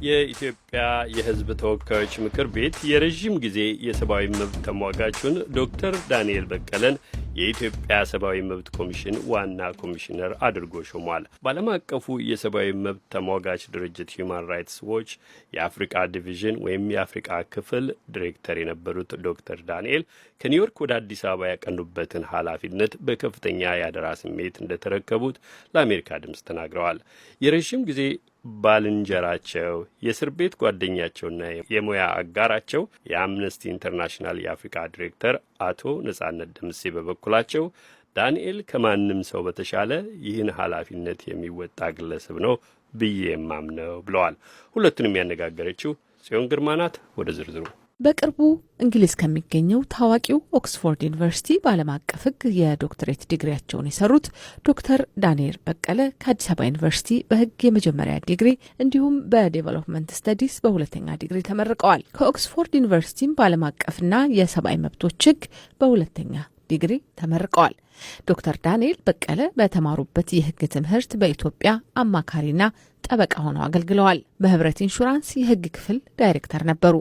የኢትዮጵያ የሕዝብ ተወካዮች ምክር ቤት የረዥም ጊዜ የሰብአዊ መብት ተሟጋቹን ዶክተር ዳንኤል በቀለን የኢትዮጵያ ሰብአዊ መብት ኮሚሽን ዋና ኮሚሽነር አድርጎ ሾሟል። በዓለም አቀፉ የሰብአዊ መብት ተሟጋች ድርጅት ሂዩማን ራይትስ ዎች የአፍሪቃ division ወይም የአፍሪቃ ክፍል ዲሬክተር የነበሩት ዶክተር ዳንኤል ከኒውዮርክ ወደ አዲስ አበባ ያቀኑበትን ኃላፊነት በከፍተኛ የአደራ ስሜት እንደተረከቡት ለአሜሪካ ድምፅ ተናግረዋል። የረዥም ጊዜ ባልንጀራቸው፣ የእስር ቤት ጓደኛቸውና የሙያ አጋራቸው የአምነስቲ ኢንተርናሽናል የአፍሪካ ዲሬክተር አቶ ነጻነት ደምሴ በበኩላቸው ዳንኤል ከማንም ሰው በተሻለ ይህን ኃላፊነት የሚወጣ ግለሰብ ነው ብዬ የማምነው ብለዋል። ሁለቱንም ያነጋገረችው ጽዮን ግርማ ናት። ወደ ዝርዝሩ። በቅርቡ እንግሊዝ ከሚገኘው ታዋቂው ኦክስፎርድ ዩኒቨርሲቲ በዓለም አቀፍ ሕግ የዶክትሬት ዲግሪያቸውን የሰሩት ዶክተር ዳንኤል በቀለ ከአዲስ አበባ ዩኒቨርሲቲ በሕግ የመጀመሪያ ዲግሪ እንዲሁም በ development studies በሁለተኛ ዲግሪ ተመርቀዋል። ከኦክስፎርድ ዩኒቨርሲቲም በዓለም አቀፍና የሰብአዊ መብቶች ሕግ በሁለተኛ ዲግሪ ተመርቀዋል። ዶክተር ዳንኤል በቀለ በተማሩበት የሕግ ትምህርት በኢትዮጵያ አማካሪና ጠበቃ ሆነው አገልግለዋል። በህብረት ኢንሹራንስ የህግ ክፍል ዳይሬክተር ነበሩ።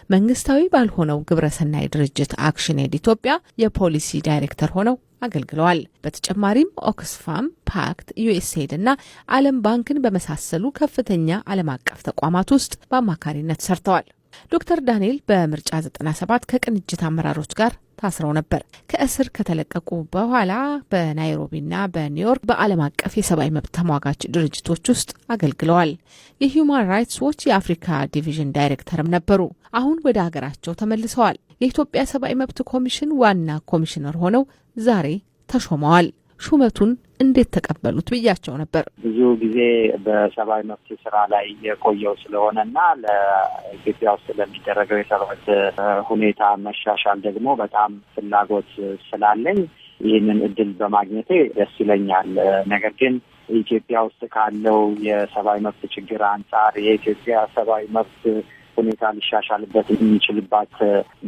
መንግስታዊ ባልሆነው ግብረሰናይ ድርጅት አክሽን ኤድ ኢትዮጵያ የፖሊሲ ዳይሬክተር ሆነው አገልግለዋል። በተጨማሪም ኦክስፋም፣ ፓክት፣ ዩኤስኤድ እና ዓለም ባንክን በመሳሰሉ ከፍተኛ ዓለም አቀፍ ተቋማት ውስጥ በአማካሪነት ሰርተዋል። ዶክተር ዳንኤል በምርጫ 97 ከቅንጅት አመራሮች ጋር ታስረው ነበር። ከእስር ከተለቀቁ በኋላ በናይሮቢና በኒውዮርክ በዓለም አቀፍ የሰብአዊ መብት ተሟጋች ድርጅቶች ውስጥ አገልግለዋል። የሂዩማን ራይትስ ዎች የአፍሪካ division ዳይሬክተርም ነበሩ። አሁን ወደ ሀገራቸው ተመልሰዋል። የኢትዮጵያ ሰብአዊ መብት ኮሚሽን ዋና ኮሚሽነር ሆነው ዛሬ ተሾመዋል። ሹመቱን እንዴት ተቀበሉት ብያቸው ነበር። ብዙ ጊዜ በሰብአዊ መብት ስራ ላይ የቆየው ስለሆነ እና ለኢትዮጵያ ውስጥ ለሚደረገው የሰብአዊ ሁኔታ መሻሻል ደግሞ በጣም ፍላጎት ስላለኝ ይህንን እድል በማግኘቴ ደስ ይለኛል። ነገር ግን ኢትዮጵያ ውስጥ ካለው የሰብአዊ መብት ችግር አንጻር የኢትዮጵያ ሰብአዊ መብት ሁኔታ ሊሻሻልበት የሚችልባት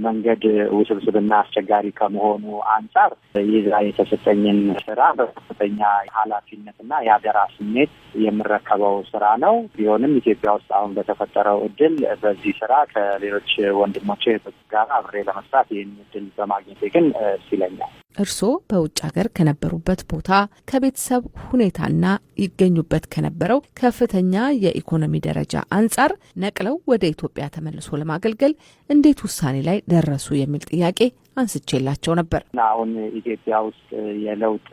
መንገድ ውስብስብና አስቸጋሪ ከመሆኑ አንጻር ይዛ የተሰጠኝን ስራ በከፍተኛ ኃላፊነትና የአደራ ስሜት የምረከበው ስራ ነው። ቢሆንም ኢትዮጵያ ውስጥ አሁን በተፈጠረው እድል በዚህ ስራ ከሌሎች ወንድሞቼ ጋር አብሬ ለመስራት ይህን እድል በማግኘቴ ግን ደስ ይለኛል። እርስዎ በውጭ ሀገር ከነበሩበት ቦታ፣ ከቤተሰብ ሁኔታና ይገኙበት ከነበረው ከፍተኛ የኢኮኖሚ ደረጃ አንጻር ነቅለው ወደ ኢትዮጵያ ተመልሶ ለማገልገል እንዴት ውሳኔ ላይ ደረሱ የሚል ጥያቄ አንስቼላቸው ነበር። አሁን ኢትዮጵያ ውስጥ የለውጥ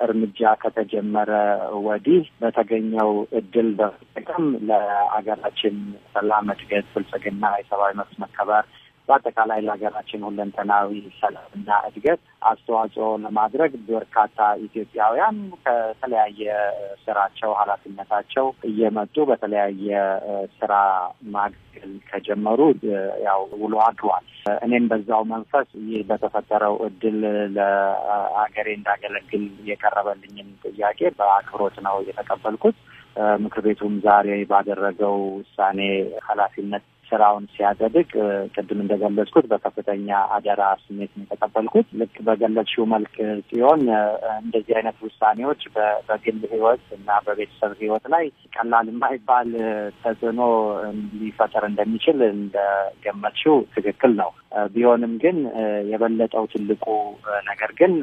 እርምጃ ከተጀመረ ወዲህ በተገኘው እድል በመጠቀም ለሀገራችን ሰላም፣ እድገት፣ ብልጽግና፣ የሰብአዊ መብት መከበር፣ በአጠቃላይ ለሀገራችን ሁለንተናዊ ሰላምና እድገት አስተዋጽኦ ለማድረግ በርካታ ኢትዮጵያውያን ከተለያየ ስራቸው፣ ኃላፊነታቸው እየመጡ በተለያየ ስራ ማገልገል ከጀመሩ ያው ውሎ አድሯል። እኔም በዛው መንፈስ ይህ በተፈጠረው እድል ለሀገሬ እንዳገለግል የቀረበልኝን ጥያቄ በአክብሮት ነው የተቀበልኩት። ምክር ቤቱም ዛሬ ባደረገው ውሳኔ ኃላፊነት ስራውን ሲያጸድቅ ቅድም እንደገለጽኩት በከፍተኛ አደራ ስሜት ነው የተቀበልኩት። ልክ በገለጽሽው መልክ ሲሆን እንደዚህ አይነት ውሳኔዎች በግል ሕይወት እና በቤተሰብ ሕይወት ላይ ቀላል የማይባል ተጽዕኖ ሊፈጠር እንደሚችል እንደገመትሽው ትክክል ነው። ቢሆንም ግን የበለጠው ትልቁ ነገር ግን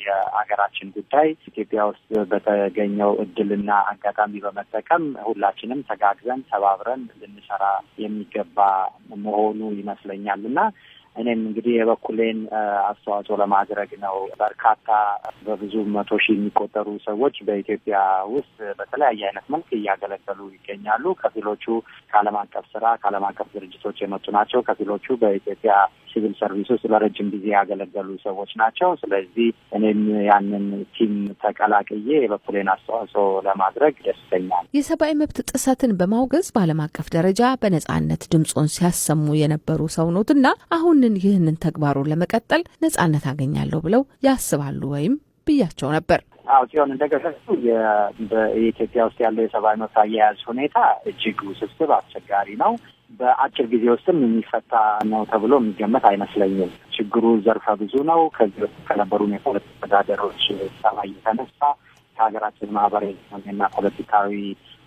የሀገራችን ጉዳይ ኢትዮጵያ ውስጥ በተገኘው እድልና አጋጣሚ በመጠቀም ሁላችንም ተጋግዘን ተባብረን ልንሰራ የሚገባ መሆኑ ይመስለኛል እና እኔም እንግዲህ የበኩሌን አስተዋጽኦ ለማድረግ ነው። በርካታ በብዙ መቶ ሺህ የሚቆጠሩ ሰዎች በኢትዮጵያ ውስጥ በተለያየ አይነት መልክ እያገለገሉ ይገኛሉ። ከፊሎቹ ከዓለም አቀፍ ስራ ከዓለም አቀፍ ድርጅቶች የመጡ ናቸው። ከፊሎቹ በኢትዮጵያ ሲቪል ሰርቪስ ውስጥ ለረጅም ጊዜ ያገለገሉ ሰዎች ናቸው። ስለዚህ እኔም ያንን team ተቀላቅዬ የበኩሌን አስተዋጽኦ ለማድረግ ደስተኛ ነኝ። የሰብአዊ መብት ጥሰትን በማውገዝ በዓለም አቀፍ ደረጃ በነጻነት ድምጾን ሲያሰሙ የነበሩ ሰው ኖትና አሁን ይህንን ተግባሩን ለመቀጠል ነጻነት አገኛለሁ ብለው ያስባሉ ወይም ብያቸው ነበር። አዎ ጽዮን፣ እንደገለጹ በኢትዮጵያ ውስጥ ያለው የሰብአዊ መብት አያያዝ ሁኔታ እጅግ ውስብስብ፣ አስቸጋሪ ነው። በአጭር ጊዜ ውስጥም የሚፈታ ነው ተብሎ የሚገመት አይመስለኝም። ችግሩ ዘርፈ ብዙ ነው። ከዚህ በፊት ከነበሩ የፖለቲካ አስተዳደሮች ጸባይ የተነሳ ከሀገራችን ማህበራዊ፣ ኢኮኖሚና ፖለቲካዊ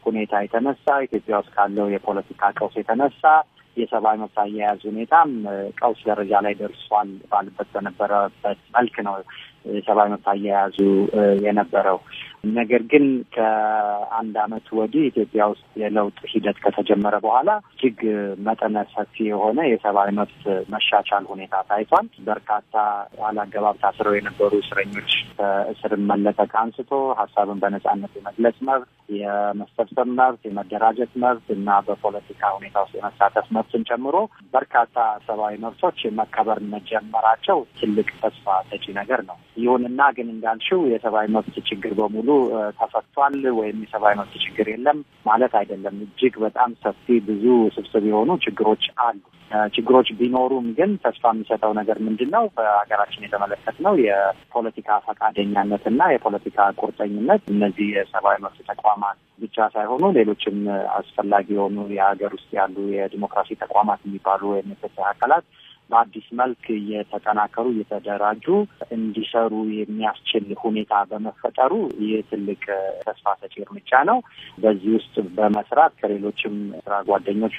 ሁኔታ የተነሳ፣ ኢትዮጵያ ውስጥ ካለው የፖለቲካ ቀውስ የተነሳ የሰብአዊ መብት አያያዝ ሁኔታም ቀውስ ደረጃ ላይ ደርሷል ባልበት በነበረበት መልክ ነው የሰብአዊ መብት አያያዙ የነበረው። ነገር ግን ከአንድ ዓመት ወዲህ ኢትዮጵያ ውስጥ የለውጥ ሂደት ከተጀመረ በኋላ እጅግ መጠነ ሰፊ የሆነ የሰብአዊ መብት መሻቻል ሁኔታ ታይቷል። በርካታ አላግባብ ታስረው የነበሩ እስረኞች ከእስር መለቀቅ አንስቶ ሀሳብን በነጻነት የመግለጽ መብት፣ የመሰብሰብ መብት፣ የመደራጀት መብት እና በፖለቲካ ሁኔታ ውስጥ የመሳተፍ መብትን ጨምሮ በርካታ ሰብአዊ መብቶች መከበር መጀመራቸው ትልቅ ተስፋ ሰጪ ነገር ነው። ይሁንና ግን እንዳልሽው የሰብአዊ መብት ችግር በሙሉ ተፈቷል ወይም የሰብአዊ መብት ችግር የለም ማለት አይደለም። እጅግ በጣም ሰፊ ብዙ ውስብስብ የሆኑ ችግሮች አሉ። ችግሮች ቢኖሩም ግን ተስፋ የሚሰጠው ነገር ምንድን ነው? በሀገራችን የተመለከትነው የፖለቲካ ፈቃደኛነት እና የፖለቲካ ቁርጠኝነት እነዚህ የሰብአዊ መብት ተቋማት ብቻ ሳይሆኑ ሌሎችም አስፈላጊ የሆኑ የሀገር ውስጥ ያሉ የዲሞክራሲ ተቋማት የሚባሉ ወይም የፍትህ አካላት በአዲስ መልክ እየተጠናከሩ እየተደራጁ እንዲሰሩ የሚያስችል ሁኔታ በመፈጠሩ ይህ ትልቅ ተስፋ ሰጪ እርምጃ ነው። በዚህ ውስጥ በመስራት ከሌሎችም ስራ ጓደኞች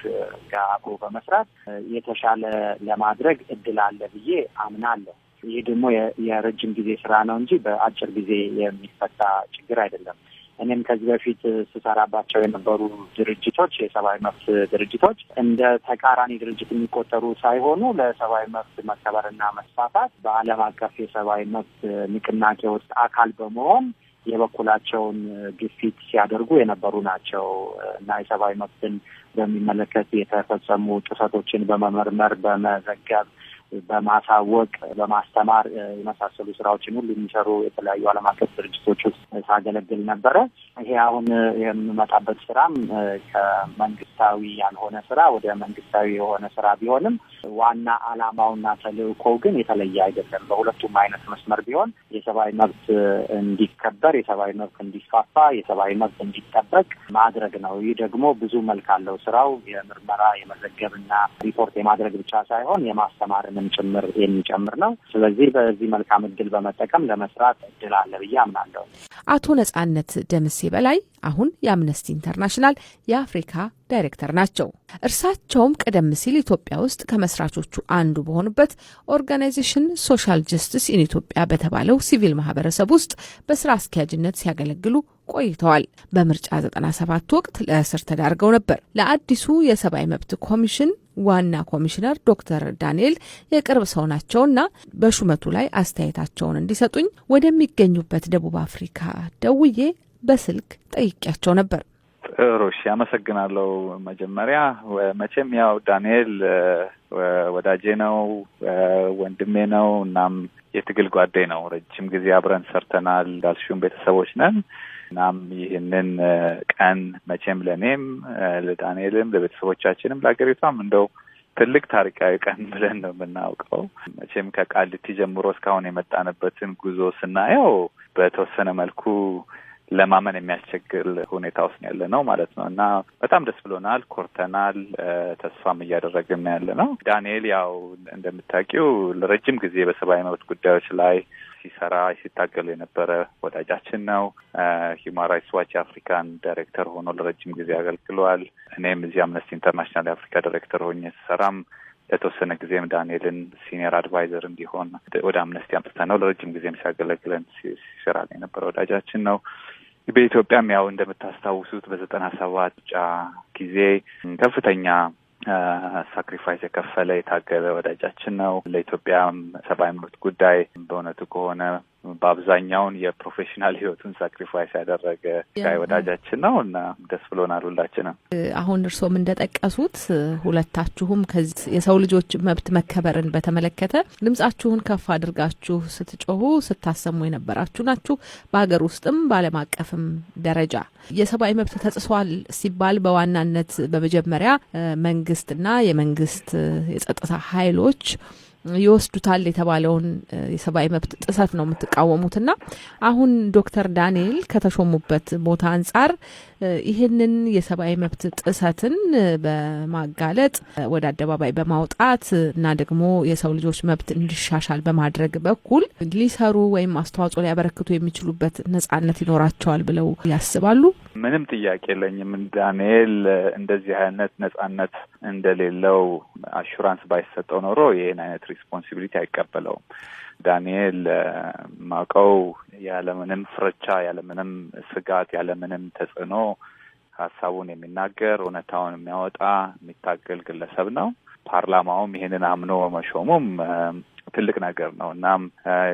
ጋር አብሮ በመስራት የተሻለ ለማድረግ እድል አለ ብዬ አምናለሁ። ይህ ደግሞ የረጅም ጊዜ ስራ ነው እንጂ በአጭር ጊዜ የሚፈታ ችግር አይደለም። እኔም ከዚህ በፊት ስሰራባቸው የነበሩ ድርጅቶች የሰብአዊ መብት ድርጅቶች እንደ ተቃራኒ ድርጅት የሚቆጠሩ ሳይሆኑ ለሰብአዊ መብት መከበርና መስፋፋት በዓለም አቀፍ የሰብአዊ መብት ንቅናቄ ውስጥ አካል በመሆን የበኩላቸውን ግፊት ሲያደርጉ የነበሩ ናቸው እና የሰብአዊ መብትን በሚመለከት የተፈጸሙ ጥሰቶችን በመመርመር፣ በመዘገብ፣ በማሳወቅ፣ በማስተማር የመሳሰሉ ስራዎችን ሁሉ የሚሰሩ የተለያዩ ዓለም አቀፍ ድርጅቶች ውስጥ ሳገለግል ነበረ። ይሄ አሁን የምመጣበት ስራም ከመንግስታዊ ያልሆነ ስራ ወደ መንግስታዊ የሆነ ስራ ቢሆንም ዋና ዓላማውና ተልእኮው ግን የተለየ አይደለም። በሁለቱም አይነት መስመር ቢሆን የሰብአዊ መብት እንዲከበር፣ የሰብአዊ መብት እንዲስፋፋ፣ የሰብአዊ መብት እንዲጠበቅ ማድረግ ነው። ይህ ደግሞ ብዙ መልክ አለው። ስራው የምርመራ የመዘገብና ሪፖርት የማድረግ ብቻ ሳይሆን የማስተማርንም ጭምር የሚጨምር ነው። ስለዚህ በዚህ መልካም እድል በመጠቀም ለመስራት እድል አለ ብዬ አምናለሁ። አቶ ነጻነት ደምሴ በላይ አሁን የአምነስቲ ኢንተርናሽናል የአፍሪካ ዳይሬክተር ናቸው። እርሳቸውም ቀደም ሲል ኢትዮጵያ ውስጥ ከመስራቾቹ አንዱ በሆኑበት Organization Social Justice in Ethiopia በተባለው ሲቪል ማህበረሰብ ውስጥ በስራ አስኪያጅነት ሲያገለግሉ ቆይተዋል። በምርጫ 97 ወቅት ለእስር ተዳርገው ነበር። ለአዲሱ የሰብአዊ መብት ኮሚሽን ዋና ኮሚሽነር ዶክተር ዳንኤል የቅርብ ሰው ናቸውና በሹመቱ ላይ አስተያየታቸውን እንዲሰጡኝ ወደሚገኙበት ደቡብ አፍሪካ ደውዬ በስልክ ጠይቄያቸው ነበር። ጥሩ፣ እሺ፣ አመሰግናለሁ። መጀመሪያ መቼም ያው ዳንኤል ወዳጄ ነው፣ ወንድሜ ነው፣ እናም የትግል ጓዴ ነው። ረጅም ጊዜ አብረን ሰርተናል። እንዳልሽውም ቤተሰቦች ነን። እናም ይህንን ቀን መቼም ለእኔም ለዳንኤልም ለቤተሰቦቻችንም ለሀገሪቷም እንደው ትልቅ ታሪካዊ ቀን ብለን ነው የምናውቀው። መቼም ከቃሊቲ ጀምሮ እስካሁን የመጣንበትን ጉዞ ስናየው በተወሰነ መልኩ ለማመን የሚያስቸግር ሁኔታ ውስጥ ያለ ነው ማለት ነው እና በጣም ደስ ብሎናል፣ ኮርተናል፣ ተስፋም እያደረግን ያለ ነው። ዳንኤል ያው እንደምታውቂው ለረጅም ጊዜ በሰብአዊ መብት ጉዳዮች ላይ ሲሰራ ሲታገል የነበረ ወዳጃችን ነው። Human Rights Watch የአፍሪካን ዳይሬክተር ሆኖ ለረጅም ጊዜ አገልግሏል። እኔም እዚህ አምነስቲ ኢንተርናሽናል የአፍሪካ ዳይሬክተር ሆኜ ስሰራም ለተወሰነ ጊዜም ዳንኤልን senior advisor እንዲሆን ወደ አምነስቲ አምጥተነው ለረጅም ጊዜም ሲያገለግለን ሲሰራ የነበረ ወዳጃችን ነው። በኢትዮጵያም ያው እንደምታስታውሱት በ97 ምርጫ ጊዜ ከፍተኛ sacrifice የከፈለ የታገለ ወዳጃችን ነው። ለኢትዮጵያም ሰብአዊ መብት ጉዳይ በእውነቱ ከሆነ በአብዛኛውን የ professional ሕይወቱን sacrifice ያደረገ ወዳጃችን ነው እና ደስ ብሎናል ሁላችንም። አሁን እርስዎም እንደጠቀሱት ሁለታችሁም ከዚህ የሰው ልጆች መብት መከበርን በተመለከተ ድምጻችሁን ከፍ አድርጋችሁ ስትጮሁ ስታሰሙ የነበራችሁ ናችሁ። በሀገር ውስጥም በዓለም አቀፍም ደረጃ የሰብአዊ መብት ተጥሷል ሲባል በዋናነት በመጀመሪያ መንግስትና የመንግስት የጸጥታ ኃይሎች ይወስዱታል የተባለውን የሰብአዊ መብት ጥሰት ነው የምትቃወሙትና አሁን ዶክተር ዳንኤል ከተሾሙበት ቦታ አንጻር ይህንን የሰብአዊ መብት ጥሰትን በማጋለጥ ወደ አደባባይ በማውጣት እና ደግሞ የሰው ልጆች መብት እንዲሻሻል በማድረግ በኩል ሊሰሩ ወይም አስተዋጽኦ ሊያበረክቱ የሚችሉበት ነጻነት ይኖራቸዋል ብለው ያስባሉ? ምንም ጥያቄ የለኝም። ዳንኤል እንደዚህ አይነት ነጻነት እንደሌለው assurance ባይሰጠው ኖሮ ይህን አይነት responsibility አይቀበለውም። ዳንኤል ማውቀው ያለምንም ፍርቻ፣ ያለምንም ስጋት፣ ያለምንም ተጽዕኖ ሀሳቡን የሚናገር፣ እውነታውን የሚያወጣ፣ የሚታገል ግለሰብ ነው። ፓርላማውም ይሄንን አምኖ መሾሙም ትልቅ ነገር ነው። እናም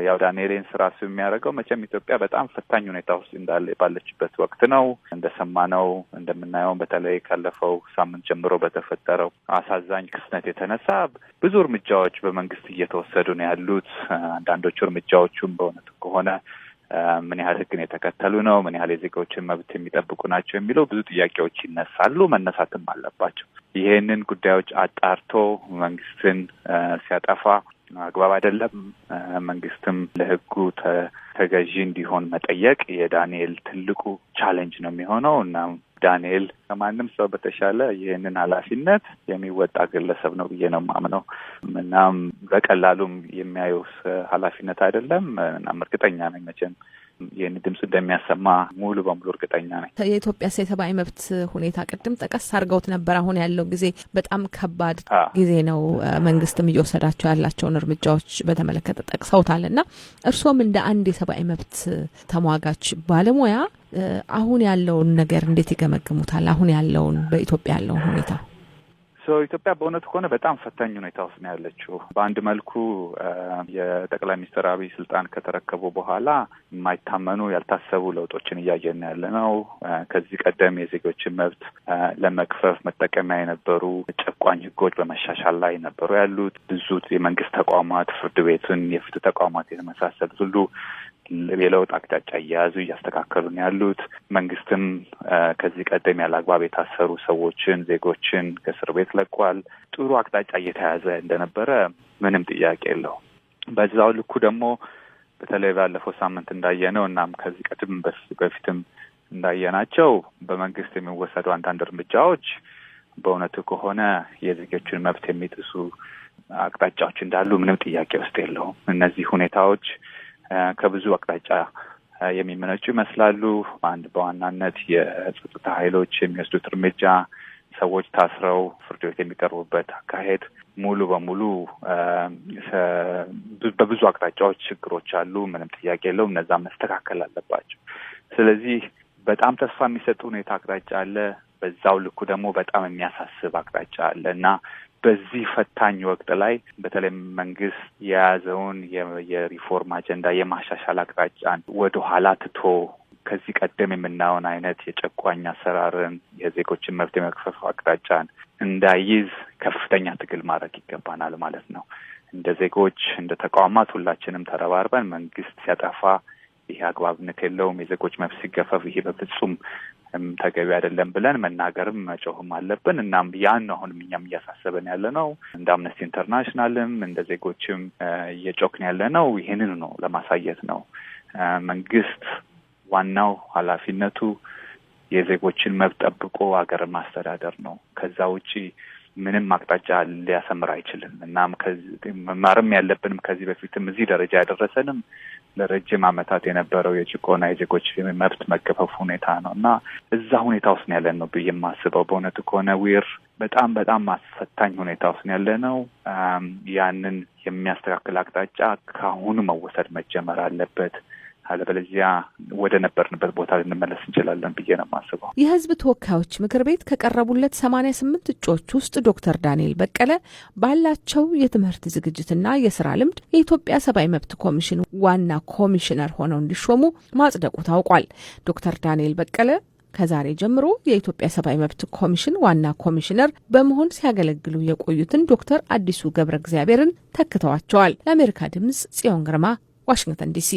ያው ዳንኤልን ስራ እሱ የሚያደርገው መቼም ኢትዮጵያ በጣም ፈታኝ ሁኔታ ውስጥ እንዳለ ባለችበት ወቅት ነው። እንደሰማነው እንደምናየውም በተለይ ካለፈው ሳምንት ጀምሮ በተፈጠረው አሳዛኝ ክስተት የተነሳ ብዙ እርምጃዎች በመንግስት እየተወሰዱ ነው ያሉት። አንዳንዶቹ እርምጃዎቹም በእውነቱ ከሆነ ምን ያህል ሕግን የተከተሉ ነው፣ ምን ያህል የዜጎችን መብት የሚጠብቁ ናቸው የሚለው ብዙ ጥያቄዎች ይነሳሉ፣ መነሳትም አለባቸው። ይሄንን ጉዳዮች አጣርቶ መንግስትን ሲያጠፋ አግባብ አይደለም፣ መንግስትም ለሕጉ ተገዢ እንዲሆን መጠየቅ የዳንኤል ትልቁ challenge ነው የሚሆነው። እና ዳንኤል ከማንም ሰው በተሻለ ይህንን ኃላፊነት የሚወጣ ግለሰብ ነው ብዬ ነው የማምነው። እናም በቀላሉም የሚያየው ኃላፊነት አይደለም። እናም እርግጠኛ ነኝ መቼም ይህን ድምፅ እንደሚያሰማ ሙሉ በሙሉ እርግጠኛ ነኝ። የኢትዮጵያ የሰብአዊ መብት ሁኔታ ቅድም ጠቀስ አድርገውት ነበር። አሁን ያለው ጊዜ በጣም ከባድ ጊዜ ነው። መንግስትም እየወሰዳቸው ያላቸውን እርምጃዎች በተመለከተ ጠቅሰውታል። እና እርስዎም እንደ አንድ የሰብአዊ መብት ተሟጋች ባለሙያ አሁን ያለውን ነገር እንዴት ይገመግሙታል? አሁን ያለውን በኢትዮጵያ ያለውን ሁኔታ። ኢትዮጵያ በእውነቱ ከሆነ በጣም ፈታኝ ሁኔታ ውስጥ ነው ያለችው። በአንድ መልኩ የጠቅላይ ሚኒስትር አብይ ስልጣን ከተረከቡ በኋላ የማይታመኑ ያልታሰቡ ለውጦችን እያየን ያለ ነው። ከዚህ ቀደም የዜጎችን መብት ለመግፈፍ መጠቀሚያ የነበሩ ጨቋኝ ሕጎች በመሻሻል ላይ ነበሩ ያሉት። ብዙ የመንግስት ተቋማት፣ ፍርድ ቤትን፣ የፍትህ ተቋማት የመሳሰሉት ሁሉ የለውጥ አቅጣጫ እየያዙ እያስተካከሉ ነው ያሉት። መንግስትም ከዚህ ቀደም ያለ አግባብ የታሰሩ ሰዎችን፣ ዜጎችን ከእስር ቤት ለቋል። ጥሩ አቅጣጫ እየተያዘ እንደነበረ ምንም ጥያቄ የለውም። በዛው ልኩ ደግሞ በተለይ ባለፈው ሳምንት እንዳየነው እናም ከዚህ ቀደም በፊትም እንዳየናቸው በመንግስት የሚወሰዱ አንዳንድ እርምጃዎች በእውነቱ ከሆነ የዜጎችን መብት የሚጥሱ አቅጣጫዎች እንዳሉ ምንም ጥያቄ ውስጥ የለውም። እነዚህ ሁኔታዎች ከብዙ አቅጣጫ የሚመነጩ ይመስላሉ። አንድ በዋናነት የጸጥታ ኃይሎች የሚወስዱት እርምጃ፣ ሰዎች ታስረው ፍርድ ቤት የሚቀርቡበት አካሄድ ሙሉ በሙሉ በብዙ አቅጣጫዎች ችግሮች አሉ። ምንም ጥያቄ የለውም። እነዛ መስተካከል አለባቸው። ስለዚህ በጣም ተስፋ የሚሰጥ ሁኔታ አቅጣጫ አለ። በዛው ልኩ ደግሞ በጣም የሚያሳስብ አቅጣጫ አለ። እና በዚህ ፈታኝ ወቅት ላይ በተለይ መንግስት የያዘውን የሪፎርም አጀንዳ፣ የማሻሻል አቅጣጫን ወደ ኋላ ትቶ ከዚህ ቀደም የምናየውን አይነት የጨቋኝ አሰራርን፣ የዜጎችን መብት የመግፈፍ አቅጣጫን እንዳይዝ ከፍተኛ ትግል ማድረግ ይገባናል ማለት ነው። እንደ ዜጎች፣ እንደ ተቋማት ሁላችንም ተረባርበን መንግስት ሲያጠፋ ይሄ አግባብነት የለውም፣ የዜጎች መብት ሲገፈፍ ይሄ በፍጹም ተገቢ አይደለም ብለን መናገርም መጮህም አለብን። እናም ያን አሁንም እኛም እያሳሰበን ያለ ነው። እንደ አምነስቲ ኢንተርናሽናልም እንደ ዜጎችም እየጮክን ያለ ነው። ይህንን ነው ለማሳየት ነው። መንግስት ዋናው ኃላፊነቱ የዜጎችን መብት ጠብቆ ሀገርን ማስተዳደር ነው። ከዛ ውጪ ምንም አቅጣጫ ሊያሰምር አይችልም። እናም መማርም ያለብንም ከዚህ በፊትም እዚህ ደረጃ ያደረሰንም ለረጅም ዓመታት የነበረው የጭቆና፣ የዜጎች መብት መገፈፍ ሁኔታ ነው። እና እዛ ሁኔታ ውስጥ ነው ያለን ነው ብዬ የማስበው። በእውነቱ ከሆነ we're በጣም በጣም አስፈታኝ ሁኔታ ውስጥ ነው ያለ ነው። ያንን የሚያስተካክል አቅጣጫ ከአሁኑ መወሰድ መጀመር አለበት። አለበለዚያ ወደ ነበርንበት ቦታ ልንመለስ እንችላለን ብዬ ነው የማስበው። የሕዝብ ተወካዮች ምክር ቤት ከቀረቡለት 88 እጩዎች ውስጥ ዶክተር ዳንኤል በቀለ ባላቸው የትምህርት ዝግጅትና የስራ ልምድ የኢትዮጵያ ሰብአዊ መብት ኮሚሽን ዋና ኮሚሽነር ሆነው እንዲሾሙ ማጽደቁ ታውቋል። ዶክተር ዳንኤል በቀለ ከዛሬ ጀምሮ የኢትዮጵያ ሰብአዊ መብት ኮሚሽን ዋና ኮሚሽነር በመሆን ሲያገለግሉ የቆዩትን ዶክተር አዲሱ ገብረ እግዚአብሔርን ተክተዋቸዋል። ለአሜሪካ ድምጽ ጽዮን ግርማ፣ ዋሽንግተን ዲሲ።